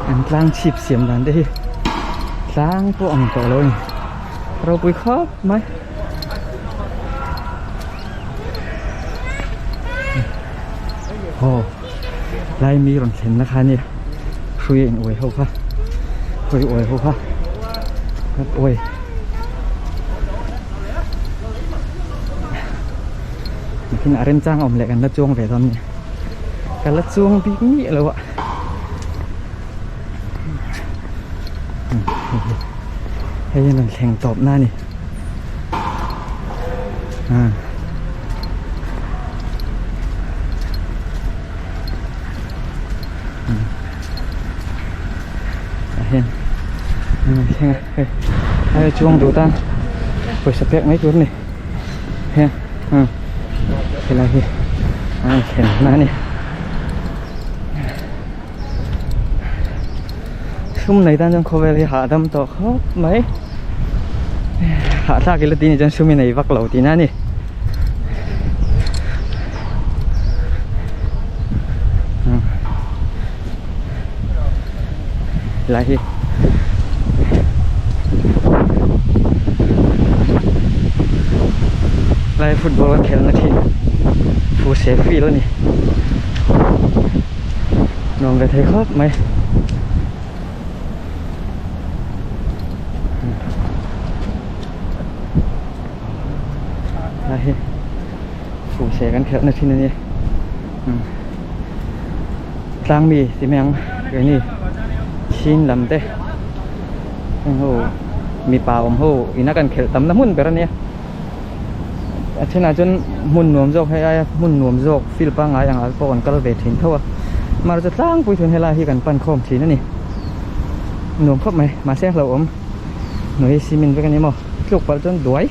An tlang chhip siam dan te hi tlang pawh ang tawh lo a ni ropui khawp mai. Aw lai mi rawn thlen na kha nia hrui a in uai ho kha hrui uai ho kha uai. Nakin a remchang awm leh kan la chuang ve dawn nia ka la chuang bik miah lo a hei hi rawn thleng tawp na a ni ah hian an rawn thleng a hei a chuang duh tan pawisa pek mai tur a ni. He helai hi a thlen na a ni sum nei tan chuan khawvel hi hahdam tawh khawp mai hahthlak ila tih ni chuan sum hi nei vak lo tihna a ni. Helai hi lai football an khelh na thin fu se field a ni nuam ve thei khawp mai lai hi fu se kan khelh na thin a ni. Tlang mi ti mai ang keini chin lam te heng ho mipa awm ho ina kan khelh tam na hmun ber ania a thenah chuan hmun nuam zawk hei aia hmun nuam zawk field pangngai angah pawh kan kal ve thin tho a mahse tlangpui chuan helai hi kan pan khawm thin a ni nuam khawp mai mahse a hlauhawm hnuai hi cement vek ani maw tluk palh chuan duai.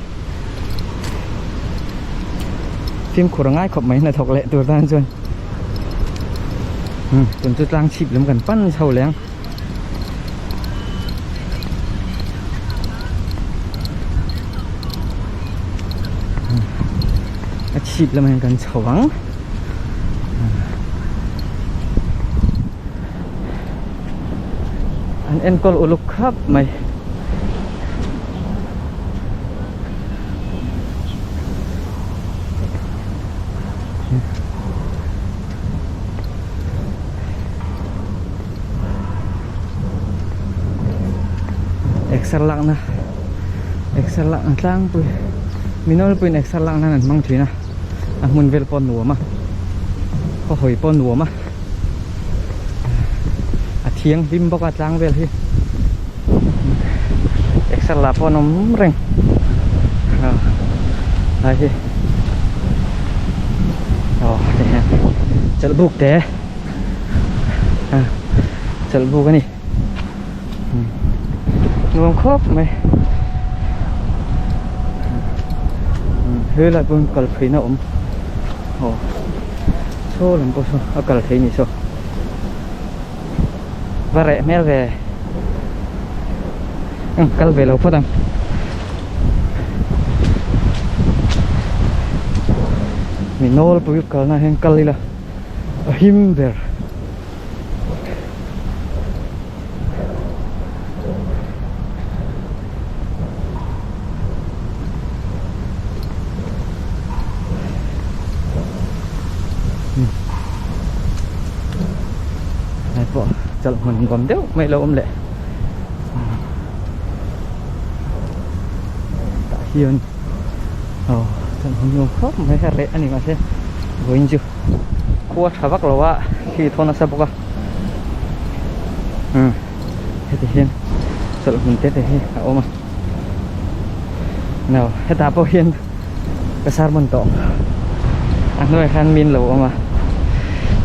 Fimkhur a ngai khawp mai hnathawk leh tur tan chuan tun chu tlang chhip lam kan pan chho leh ang. A chhip lamah hian kan chho ang. An enkawl uluk khap mai. Exer lakna exer lakna tlangpui mi nawlpuiin exer lak nan an hmang thin a a hmun vel pawh a nuam a khaw hawi pawh a nuam a a thianghlim bawk a tlang vel hi exer lah pawh an awm reng lai hi aw ti hian chawlh buk te chawlh buk a ni nuam khawp mai helai pawh kal phei na awm aw saw lam pawh saw a kal thei a ni saw va reh hmel ve kal ve lo phawt ang mi nawlpui kalna hian kal ila a him ber. Lai pawh chawlh hmun nuam deuh mai lo awm leh tah hian aw chawlh hmun nuam khawp mai a reh a ni mahse vawiin chu. Khua tha vak lo a khi thaw nasa bawk a umm heti hian chawlh hmun te te hi a awm a no hetah pawh hian ka sermon tawh a hnuaiah khan min lo awm a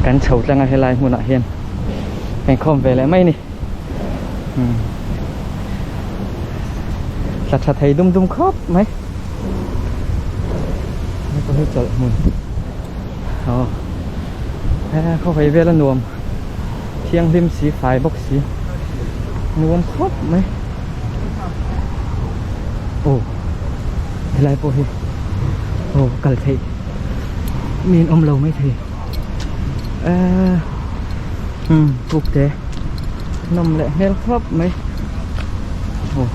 kan chho tlang a helai hmunah hian kan khawm ve leh mai a ni umm tla tha thei dum dum khawp mai hei pawh hi chawlh hmun. Aw he khawvei vel a nuam thianghlim si fai bawk si nuam khawp mai aw helai pawh hi aw kal theih mi an awm lo maithei eee umm puk te. Nawm leh hmel khawp mai. Aw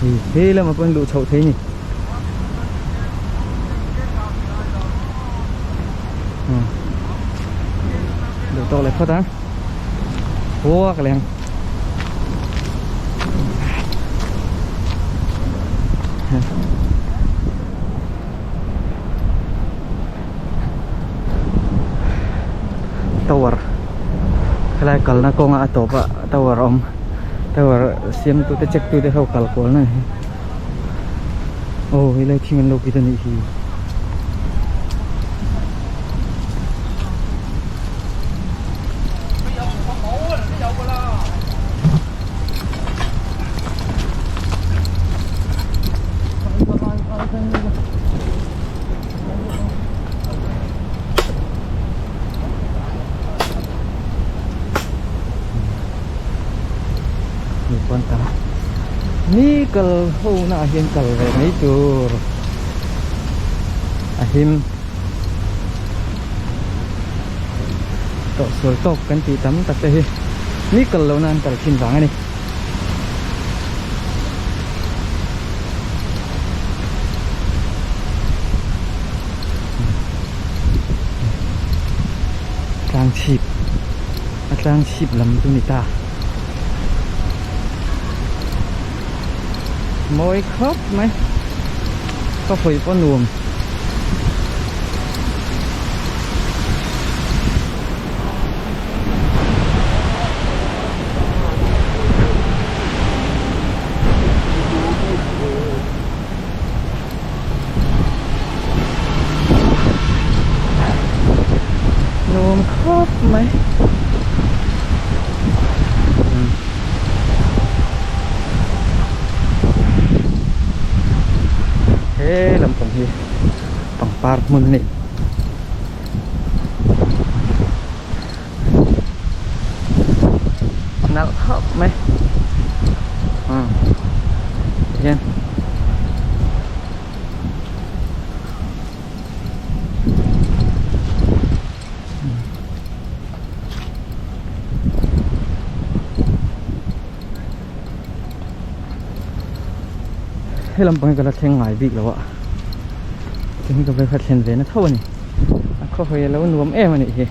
hei he lamah pawh an luh chhoh thei a ni. Duh tawk leh phawt ang. Huak leh ang. Tower helai kalna kawnga a tawp a tower awm tower siam tute check tute ho kal kual na hi aw helai thing an lo kit anih hi. Mi kal ho na ah hian kal ve mai tur a him tawh sual tawk kan tih tam tak te hi mi kal loh na an kal thin vang a ni. Tlang chhip a tlang chhip lam chu ni ta mawi khawp mai ka hawi pawh nuam. Nuam khawp mai he lampang hi pangpar hmun a ni. Nalh khawp mai umm tihian he lampang hi ka la thleng ngai bik lo a tin ka vei kha thlen ve na tho a ni a khaw hawi a lo nuam em a nih hi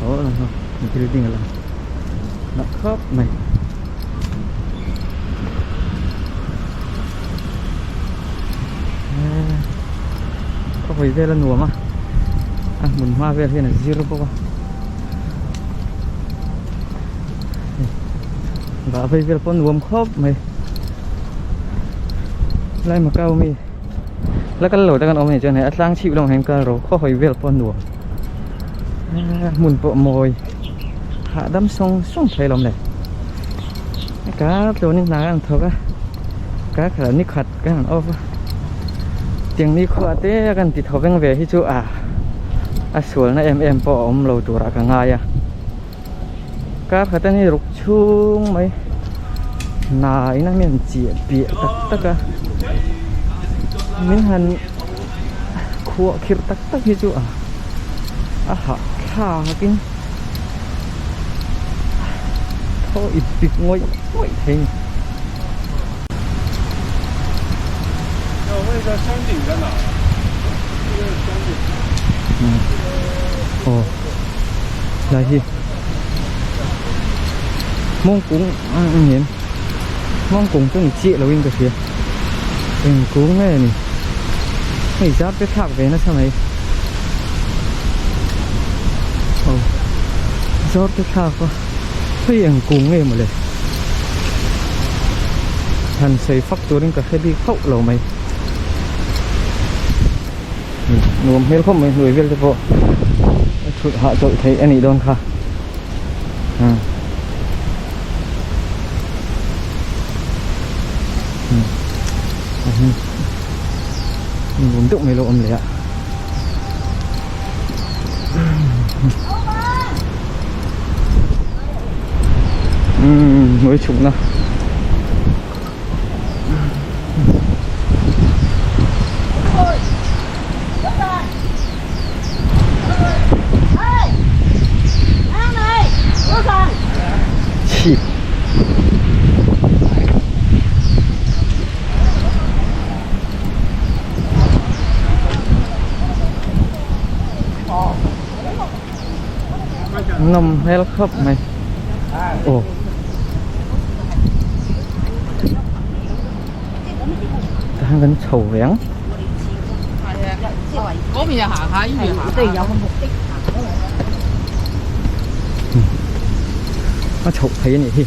aw lang ho building a lang nalh khawp mai. Khaw hawi vel a nuam a a hmun hma vel hian a zir bawk a. Vah vei vel pawh nuam khawp mai lai Macau mi la kal lo te kan awm anih chuan hei a tlang chhip lamah hian kal ro khaw hawi vel pawh nuam hmun pawh mawi hahdam sawng sawng thei alawm le ka tluanin hna an thawk a ka khalh ni khat ka han off a tiang ni khuah te a kan ti tho veng ve hi chu a a sualna em em pawh a awm lo turah ka ngai a. Kar khat a ni ruk chhung mai hna in a min chiah piah tak tak a min han khuah khirh tak tak hi chu a a hah thlak in thaw ip pik ngawih ngawih thei a ni. Aw lai hi mawng kung a ni em mawng kung chu ni chiah lo in ka hria eng kung nge ni hei zar te thlak ve nasa mai aw zar te thlak a. Hei eng kung nge mawle? Han sawi fak turin ka hre bik hauh lo mai. Nuam hmel khawp mai hnuai vel te pawh a thut hahchawlh theih a nih dawn kha. Nuam deuh mai lo awm leh a. Umm hnuai chhukna Nawm hmel khawp mai aw. Tah hian kan chho ve ang. A chhoh thei a nih hi.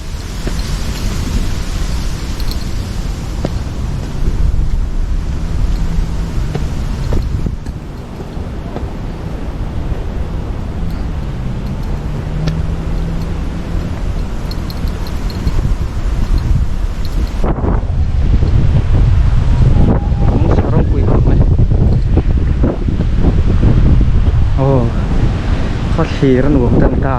Thlir a nuam tan ta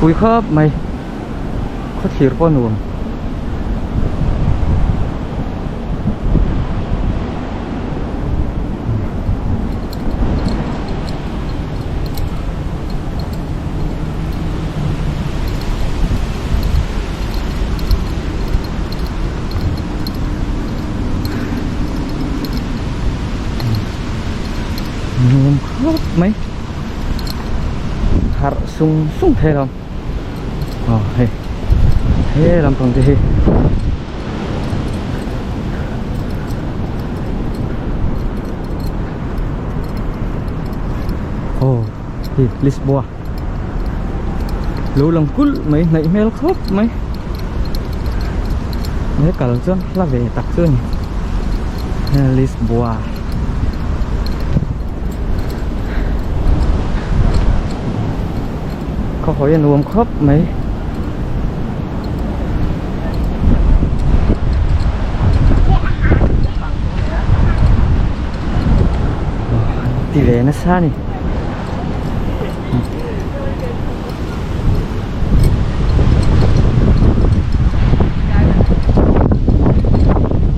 pui khawp mai khaw thlir pawh a nuam. Nuam khawp mai harh sung sung thei lo aw hei he lampang te hi aw hei Lisboa lo lang kulh mai hnaih hmel khawp mai he kal chuan hla ve tak chu a ni Lisboa. Khaw hawi a nuam khawp mai. Ti ve nasa a ni.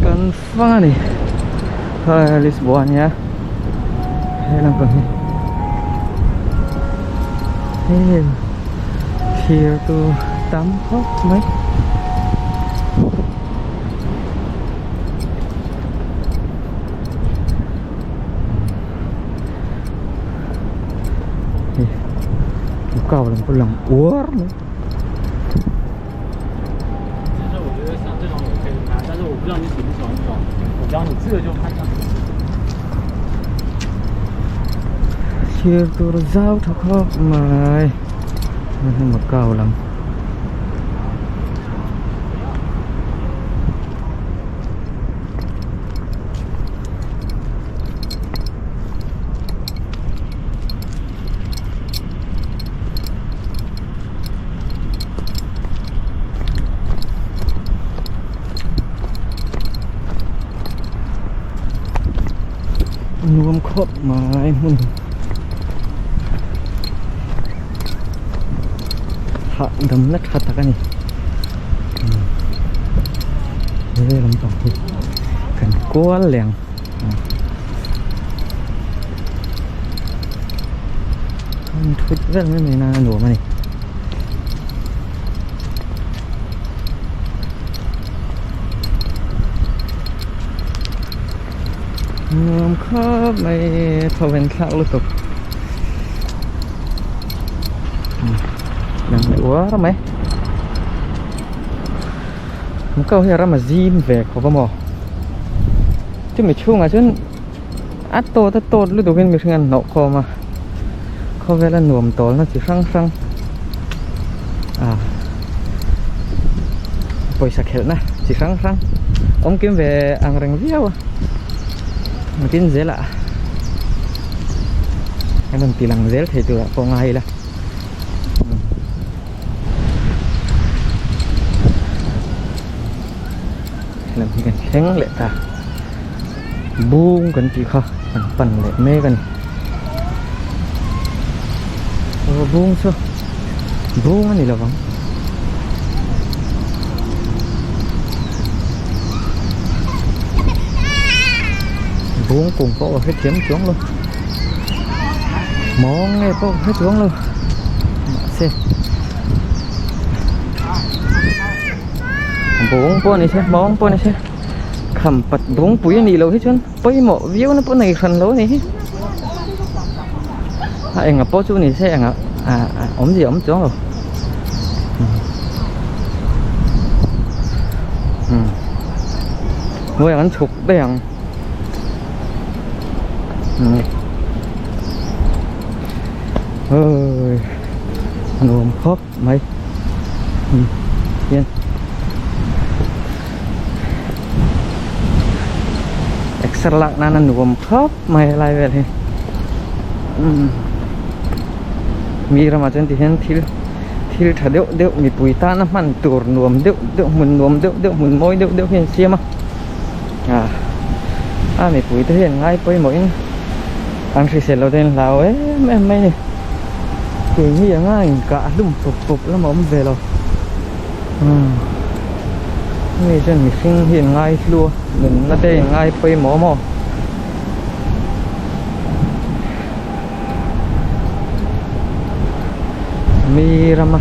Kan fang a ni. Hai Lisboa a nia he lampang hi hei thlir tur tam khawp mai. Hei kau lam pawh lang uar mai. Thlir tur zau tha khawp mai hei Macau lam. Nuam khawp mai hmun hahdam na tha tak a ni he lampang hi kan kual leh ang. An thut vel mai mai nan a nuam a ni. Nuam khawp mai tho ven thlak lutuk. Lang leh uar mai. Macau hi a ram a zim ve khawp a maw. Chumi chhungah chuan a tawt a tawt lutukin mihring an hnawh khawm a khawvela nuam tawlna chi hrang hrang ah pawisa khelhna chi hrang hrang awm kim ve ang reng viau a tin zelah an rawn ti lang zel thei turah pawh ngai ila. Lam hi kan thleng leh ta bung kan tih kha kan pan leh mek a ni aw bung chu bung a ni lo vang bung kum pawh a hrethiam chuang lo mawng nge pawh a hre chuang lo mahse. Bawng pawh ni se mawng pawh ni se kham pat bawngpui a nih loh hi chuan pawimawh viau na pawh nei hran lo a ni hi. A enga pawh chu ni se enga ah awmzia awm chuang lo umm hnuaiah an chhuk daih ang umm awii a nuam khawp mai umm hian exer lak nan a nuam khawp mai helai vel hi umm mi ramah chuan ti hian thil thil tha deuh deuh mipui tana hman tur nuam deuh deuh hmun nuam deuh deuh hmun mawi deuh deuh hi an siam a ah a mipui te hian ngai pawimawh in an hrisel lo te an hlau em em mai a ni keini anga inkah hlum pawp pawp lam a awm ve lo umm mi chuan mihring hi an ngai hlu a nunna te an ngai pawimawh maw. Mi rama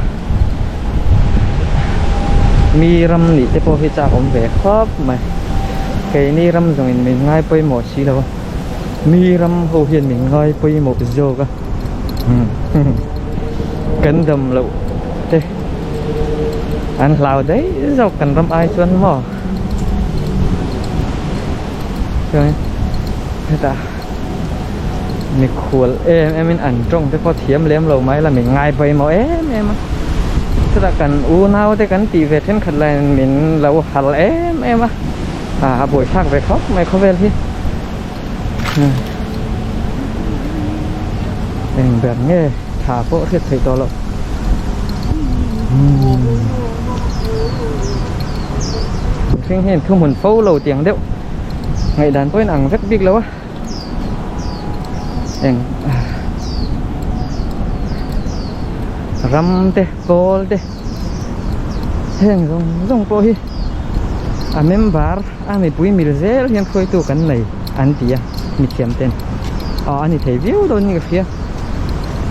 mi ram nih te pawh hi chak awm ve khawp mai keini ram zawng in min ngai pawimawh si lo a mi ram ho hian min ngai pawimawh zawk a kan dam loh te an hlau daih zawk kan ram ai chuan maw chuan hetah mikhual em em in an tawng te pawh thiam lem lo mai la min ngai pawimawh em em a chutah kan unau te kan tih ve thenkhat laiin min lo hal em em a ah a buaithlak ve khawp mai khawvel hi eng ber nge tha pawh hriat theih tawh loh mihring hian thuhmun fo lo tiang deuh ngaihdan pawhin ang vek bik lo a eng ram te kawl te heng zawng zawng pawh hi a member a mipui mil zel hian hruaitu kan nei an ti a mithiam ten ah a ni thei viau dawn in ka hria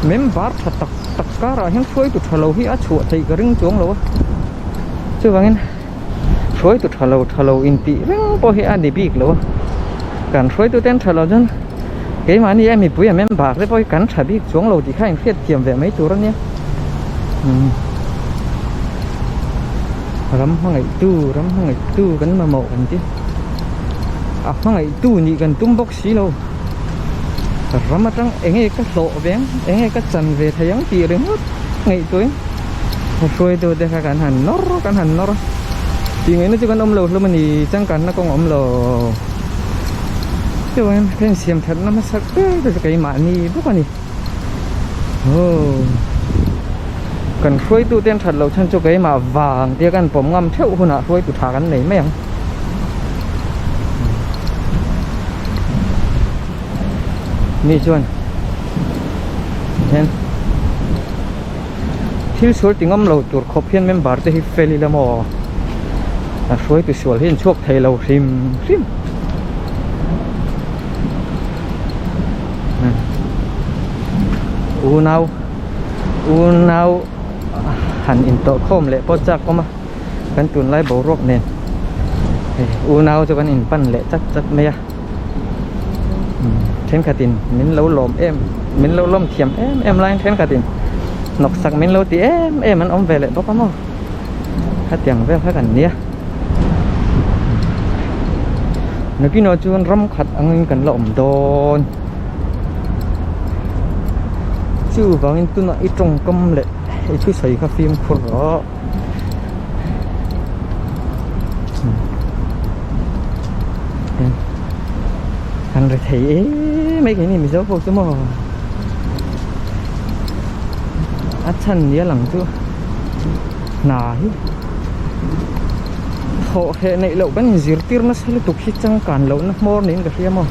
member tha tak tak karah hian hruaitu tha lo hi a chhuah theih ka ring chuang lo a chuvangin hruaitu tha lo tha lo intih reng pawh hi a ni bik lo a kan hruaitu ten tha lo chuan keimahni a mipui a member te pawh hi kan tha bik chuang lo tih kha inhriat thiam ve mai tur a nia umm ram hmangaihtu ram hmangaihtu kan mamawh kan ti a hmangaihtu nih kan tum bawk si lo ram atang eng nge ka hlawh ve ang eng nge ka chan ve thei ang tih ringawt ngaihtuah in hruaitu te kha kan han nawr kan han nawr a tih ngaihna chu kan awm lo hlawm a ni changkanna kawng a awm lo chuan ka insiam thatna hmasa ber te chu keimahni bawk a ni aw kan hruaitu te an that loh chhan chu keimah vang tia kan pawm ngam theuh hunah hruaitu tha kan nei mai ang. Mi chuan hian thil sual ti ngam lo tur khawp hian member te hi fel ila maw a hruaitu sual hi an chhuak thei lo hrim hrim unau unau han intawh khawm leh pawh chak awm a. Kan tunlai boruak nen hei unau chu kan inpan leh chat chat mai a thenkhatin min lo lawm em min lo lawm thiam em em laiin thenkhatin hnawksak min lo ti em em an awm ve leh bawk a maw khatiang vel kha kan nia nakinah chuan ram khat angin kan la awm dawn chuvangin tunah i tawngkam leh i thusawi kha fimkhur rawh. Kan ri thei em mai keini Mizo ho chu maw a chhan nia lang chu hna hi thawh hreh neih loh kan inzirtir nasa lutuk hi changkan lohna hmawr niin ka hria maw.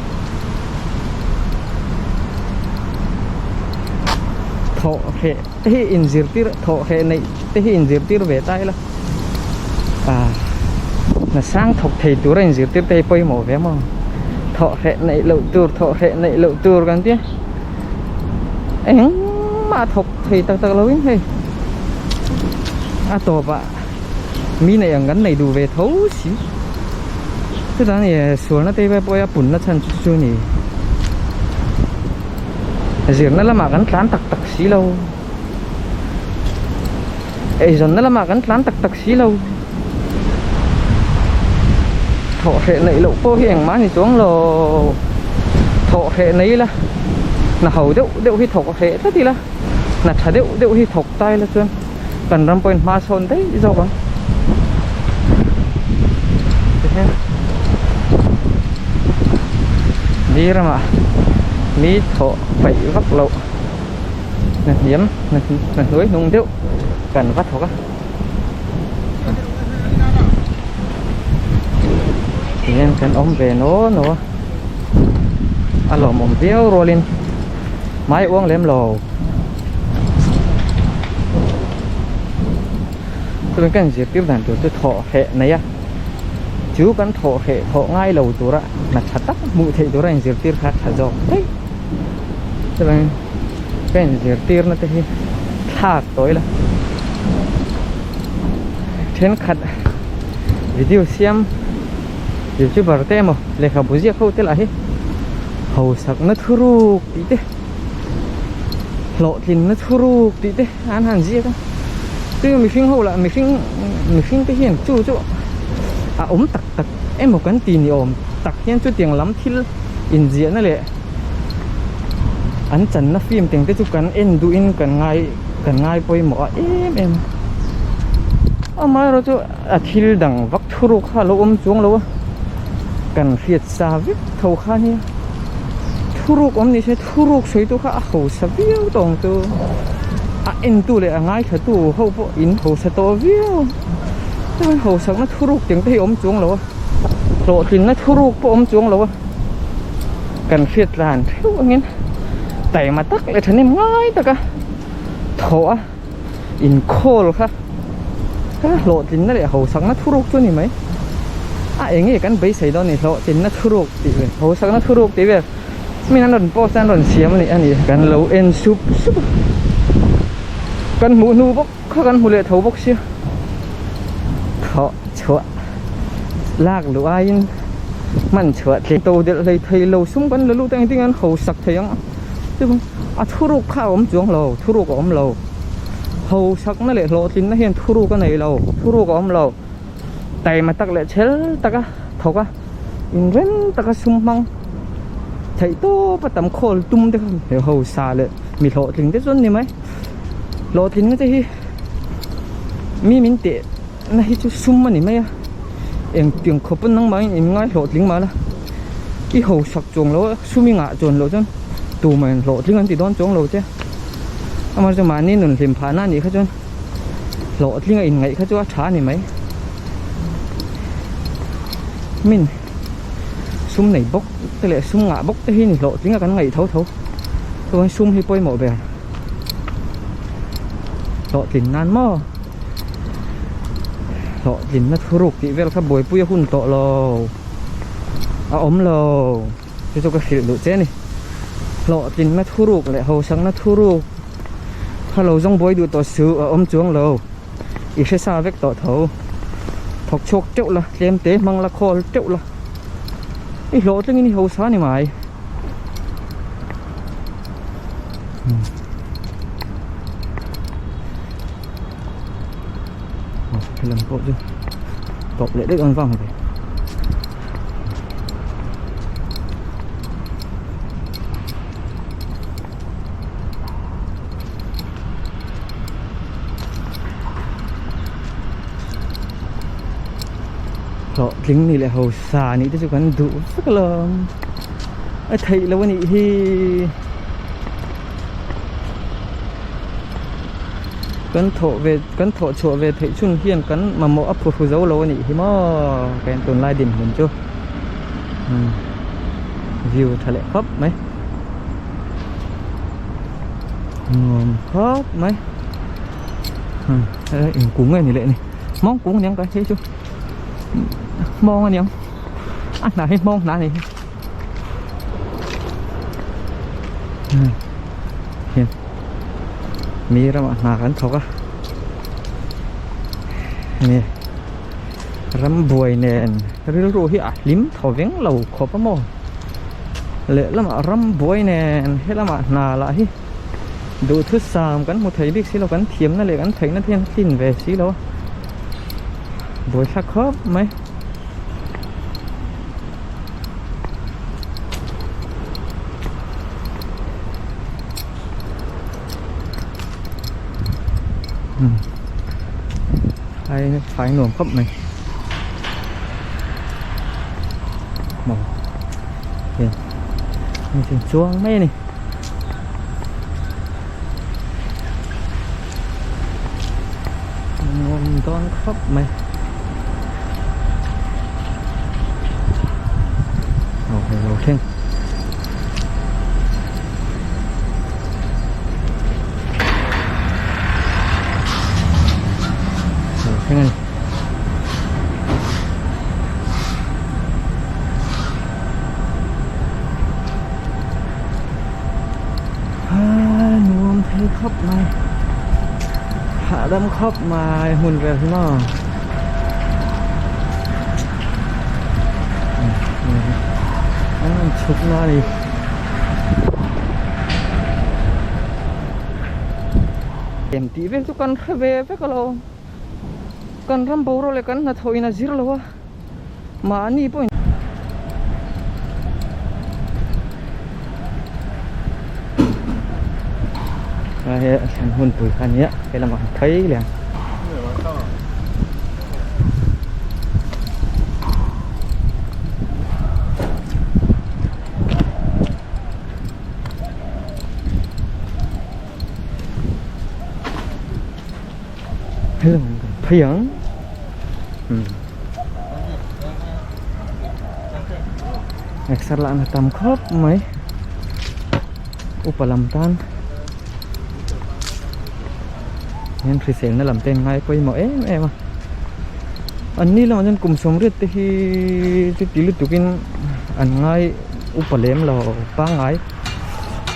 Thawh hreh te hi inzirtir thawh hreh neih te hi inzirtir ve ta ila ah hna sang thawk thei tura inzirtir te hi pawimawh ve maw thawh hreh neih loh tur thawh hreh neih loh tur kan tia engmah thawk thei tak tak loin hei a tawpah mi neih ang kan nei duh ve tho si chutah ni sualna te pawh a punna chhan chu chu ni. Zirna lamah kan tlan tak tak si lo. Eizawnna lamah kan tlan tak tak si lo. Thawh hreh neih loh pawh hi engmah a ni chuang lo. Thawh hreh nei ila hna ho deuh deuh hi thawk hreh tlat ila hna tha deuh deuh hi thawk ta ila chuan kan ram pawhin hma sawn daih zawk ang. Tihian mi ramah mi thawh paih vak loh hna hniam hna hnuai hnung deuh kan va thawk a. Tihian kan awm ve naw naw a a lawmawm viau rualin hmai uang lem lo. Chuan kan zirtir dan tur chu thawh hreh nei a chu kan thawh hreh thawh ngai lo tura hna tha tak hmuh theih tura inzirtir kha a tha zawk daih. Chuan ka inzirtir na te hi thlak tawh ila thenkhat video siam youtuber te emaw lehkhabu ziak ho te lah hi hausakna thuruk tih te hlawhtlinna thuruk tih te an han ziak a chu mihring ho lah mihring mihring te hian chu chu a awm tak tak emaw kan ti ni awm tak hian chutiang lam thil inziahna leh an channa film teng te chu kan en duhin kan ngai kan ngai pawimawh a em em a amaherawhchu a thil dang vak thuruk kha a lo awm chuang lo a kan hriat sa vek tho kha nia thuruk awm ni se thuruk sawi tu kha a hausa viau tawh ang chu a en tu leh a ngaithla tu ho pawh in hausa tawh viau chuan hausakna thuruk teng te hi a awm chuang lo a hlawhtlinna thuruk pawh a awm chuang lo a kan hriat tlan theuh angin taima tak leh thahnem ngai taka thawh a inkhawl kha kha hlawhtlinna leh hausakna thuruk chu a ni mai a eng nge kan beisei dawn a ni hlawhtlinna thuruk tih vel hausakna thuruk tih vel min an rawn post a an rawn siam a ni a ni kan lo en sup sup a kan hmuh hnu bawk kha kan hmu leh tho bawk sia thawh chhuah lak luh aiin hman chhuah tlem to delh hlei thei lo sum kan la lut a engtin nge an hausak thei ang a chuan a thuruk kha a awm chuang lo thuruk a awm lo hausakna leh hlawhtlinna hian thuruk a nei lo thuruk a awm lo taima tak leh chhel taka thawk a inrem taka sum hmang theih tawp a tam khawl tum te kha he hausa leh mi hlawhtling te chu an ni mai hlawhtlinna te hi mi min teh na hi chu sum a ni mai a engtiang khawp pawn nangmahin in ngai hlawhtling mah la i hausak chuang lo a sum i ngah chuan loh chuan tumah in hlawhtling an ti dawn chuang lo che amaherawhchu mahni nun hlim phah na anih kha chuan hlawhtling a inngaih kha chu a tha a ni mai min sum nei bawk te leh sum ngah bawk te hi ni hlawhtling a kan ngaih tho tho chuan sum hi pawimawh ber hlawhtlin nan maw. Hlawhtlinna thuruk tih vel kha buaipui a hun tawh lo a awm lo chu chu ka hrilh duh che a ni hlawhtlinna thuruk leh hausakna thuruk kha lo zawng buai duh tawh suh a awm chuang lo i hre sa vek tawh tho thawk chhuak teuh la tlem te hmang la khawl teuh la i hlawhtlingin i hausa a ni mai. Helam pawh chu tawp leh daih awm vang ve hlawhtling ni leh hausa nih te chu kan duh vek alawm a theih loh a nih hi. Kan thawh ve kan thawh chhuah ve theih chhun hian kan mamawh a phuhru zo lo a nih hi maw ka en tunlai dinhmun chu umm view tha leh khawp mai nuam khawp mai umm hei eng kung nge ni leh ni hmawng kung aniang ka hei chu hmawng aniang a hnah hi hmawng hnah a ni hi. Mi ramah hna kan thawk a ni ram buai nen rilru hi a hlim thaw veng lo khawp a maw. Lehlamah rambuai nen helamah hna lah hi duhthusam kan hmu thei bik si lo kan thiamna leh kan theihna te hian a tlin ve si lo a buaithlak khawp mai. Phai phai nuam khawp mai maw hian hei chu chuang mai a ni. Nuam dawn khawp mai aw hei lo thleng. Lo thleng a ni. Nuam thei khawp mai hahdam khawp mai hmun vel hi maw an rawn chhuk na a ni em tih vel chu kan hre ve vek alawm kan ram boruak leh kan hnathawh in a zir lo a. Mahni pawhin he a thlen hun pui kha ania he lamah an phei leh ang. Helamah kan phei ang. Exer lah na tam khawp mai upa lam tan hian hrisel na lam te an ngai pawimawh em em a an ni lamah chuan kum sawmriat te hi chuti lutuk in an ngai upa lem lo pangngai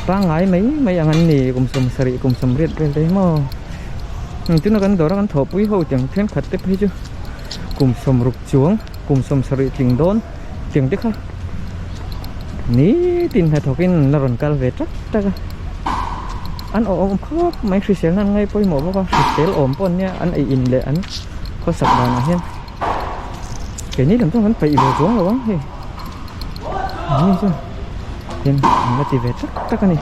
pangngai mai mai ang an ni kum sawmsarih kum sawmriat vel te hi maw. Tuna kan dawra kan thawhpui ho tiang thenkhat te phei chu kum sawmruk chuang kum sawmsarih tling dawn tiang te kha nitin hnathawkin an la rawn kal ve tak tak a an awh awm khawp mai hriselna an ngai pawimawh bawk a hrisel awm pawh an nia an ei in leh an khawsak danah hian keini lam chuan kan peih ve chuang lo ang hei an ni chuan hian an la ti ve tak tak a ni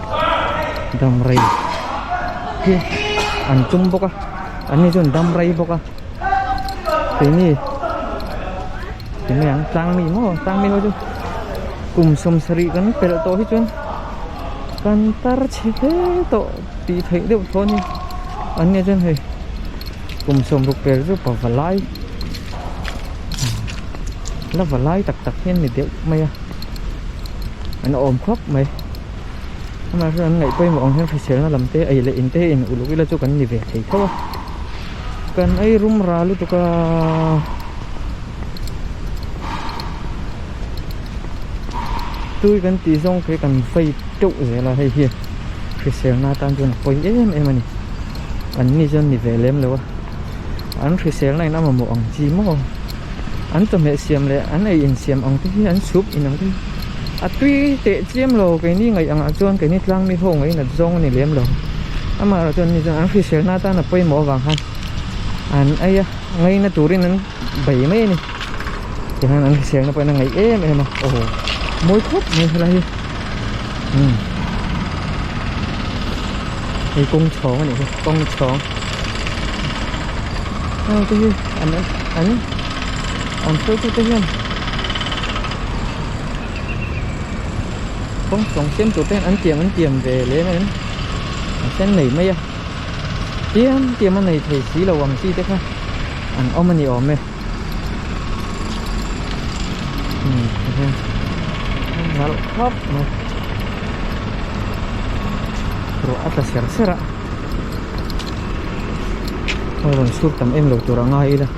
dam rei hi an tum bawk a an ni chuan dam rei bawk a keini enge ang tlang mi maw tlang mi ho chu kum sawmsarih kan pelh tawh hi chuan kan tar chhe hle tawh tih theih deuh thaw a ni an ni chuan hei kum sawmruk pel chu pa valai la valai tak tak hian ni deuh mai a an awm khawp mai amaherawhchu an ngaih pawimawh ang hian hriselna lam te ei leh in te in uluk ila chu kan ni ve thei tho a kan ei rum ra lutuk a tui kan tih zawng khi kan vei teuh zel a hei hi hriselna atan chuan a pawi em em a ni an ni chuan ni ve lem lo a an hriselna in a mamawh ang chi maw. An chawhmeh siam leh an ei insiam ang te hi an chhup in ang te hi a tui teh chiam lo keini ngaih angah chuan keini tlang mi ho ngaih nat zawng a ni lem lo amaherawh chuan ni chuan an hriselna atan a pawimawh avang khan an ei a ngaina turin an bei mai a ni tihian an hriselna pawhin a ngaih em em a aw mawi khawp mai helai hi umm hei kawng chhawng a nih hi kawng chhawng heng te hi an an an hruaitu te hian kawng chhawng siam tur te hian an tiam an tiam ve lem a an sen nei mai a tiam tiam a nei thei si lo ang chi te kha an awm a ni awm e umm tihian a nalh khawp mai ruah a tla ser ser a a rawn chhuk tam em lo tur a ngai ila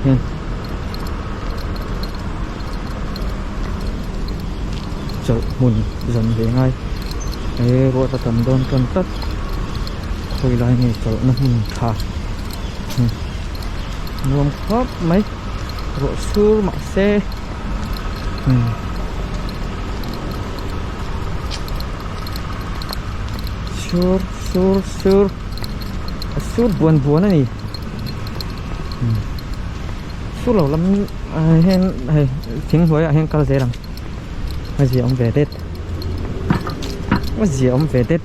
hian chawlh hmun zawn ve ngai he ruah tla tam dawn tan tlat khawi lai nge chawlhna hmun tha nuam khawp mai ruah sur mahse umm. Sur sur sur a sur buan buan a ni sur lo lam ah hian hei thing hnuaiah hian kal zel ang a zia awm ve det a zia awm ve det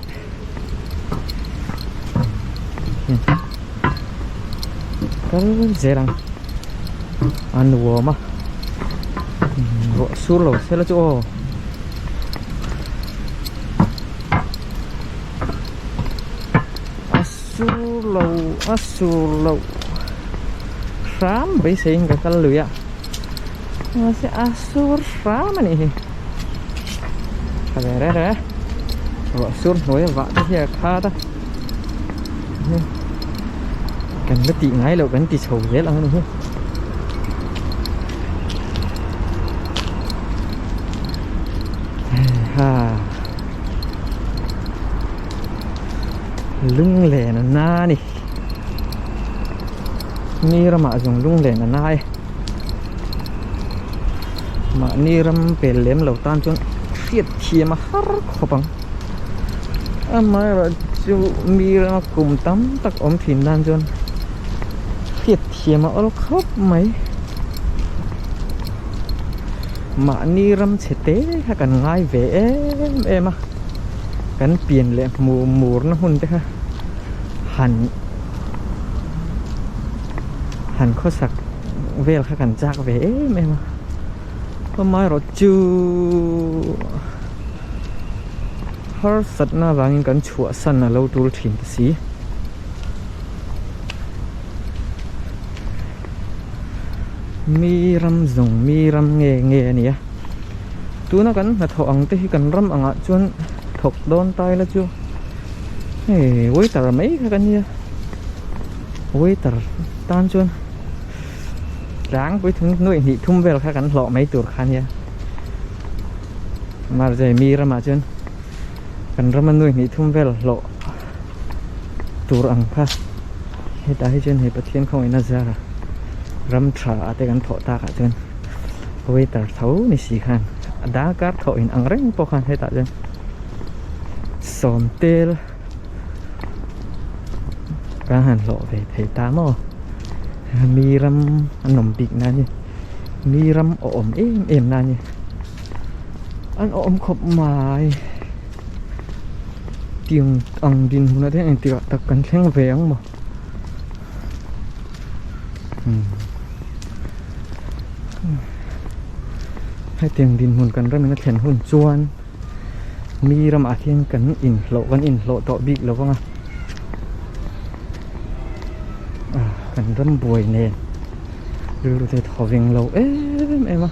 kal zel ang a nuam a ruah sur lo sela chu aw. A sur lo a sur loh hram beiseiin ka kal lui a mahse a sur hram a nih hi tha ve reng reng a ruah sur hnuai a vah te hi a khat a kan la tih ngai loh kan ti chho zel ang a ni hi. Ha lunglen a na a ni ni ramah zawng lunglen a na e mahni ram pel lem lo tan chuan hriat thiam a har khawp ang amaherawhchu mi rama kum tam tak awm thin nan chuan hriat thiam a awl khawp mai. Mahni ram chhe te kha kan ngai ve em em a, kan pian leh hmuh murna hmun te kha han han khawsak vel kha kan chak ve em em a, amaherawhchu harsatna avangin kan chhuahsan a lo tul thin ta si. Mi ram zawng mi ram nge nge a ni a tuna kan hnathawh ang te hi kan ram angah chuan thawk dawn ta ila chu hei waiter mai kha ka nia waiter tan chuan tlangpui thung nuaih hnih thum vel kha kan hlawh mai tur kha a nia mahse mi ramah chuan kan rama nuaih hnih thum vel hlawh tur ang kha hetah hi chuan hei Pathian khawngaihna zara ram tha te kan thawh takah chuan waiter tho ni si khan a darkar thawh in ang reng pawh khan hetah chuan sawm tel kan han hlawh ve thei ta maw mi ram a nawm bik na a ni mi ram a awm em em na a ni an awm khawp mai. Tiang ang dinhmunah te hian engtikah tak kan thleng ve ang maw umm hetiang dinhmun kan ramin a thlen hun chuan mi ramah hian kan inhlawh kan inhlawh tawh bik lo vang a ah kan ram buai nen rilru te thaw veng lo em em a.